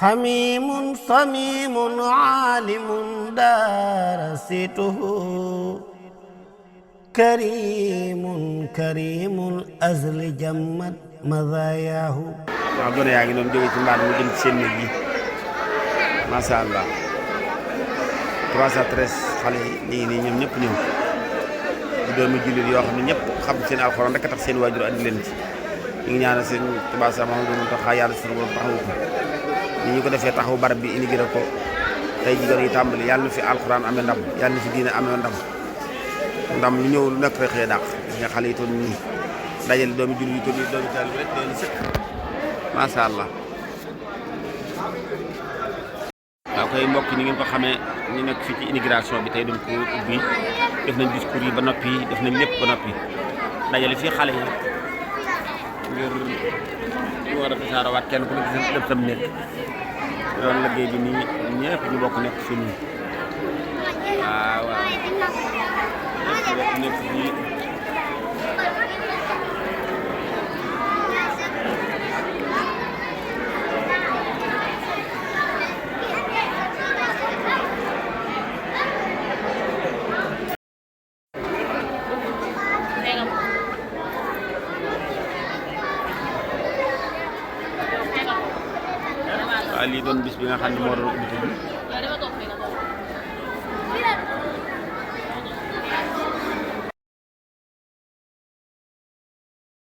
حميم صميم عالم دارسته كريم كريم الأزل جمت مزاياه. waaw gone yaa ngi noonu jóge ci mbaar mu jëm ci seen néeg yi macha allah 313 xale yi ñu ngi nii ñoom ñëpp ñëw di doomi jullit yoo xam ne ñëpp xam seen alxuraan rek a tax seen waajur andi leen ci ñu ngi ñaanal seen Tuubaa Séex Mamadu Muntaxa yàlla suñu borom taxawu ko ni ñu ko defee taxawu barab bi inigré ko tey ji gone yi tàmbali yàlla na fi alxuraan amee ndam yàlla na fi diine amee ndam lu ñëw lu nekk rek xëy dàq nga xale yi toll nii dajale doomi jullit yi toll nii doomi taalibe rek doon sëkk macha allah. waaw koy mbokk ni ngeen ko xamee ñu nekk fii ci immigration bi tey dañ ko ubbi def nañ discours yi ba noppi def nañ lépp ba noppi dajale fii xale yi ngir ñu war a tasaarawaat kenn ku nekk def sam nekk yoon liggéey bi nii ñëpp ñu bokk nekk fii nii waaw ñëpp bokk nekk fii. lii doon bis bi nga xam ne moo doon ubbi bi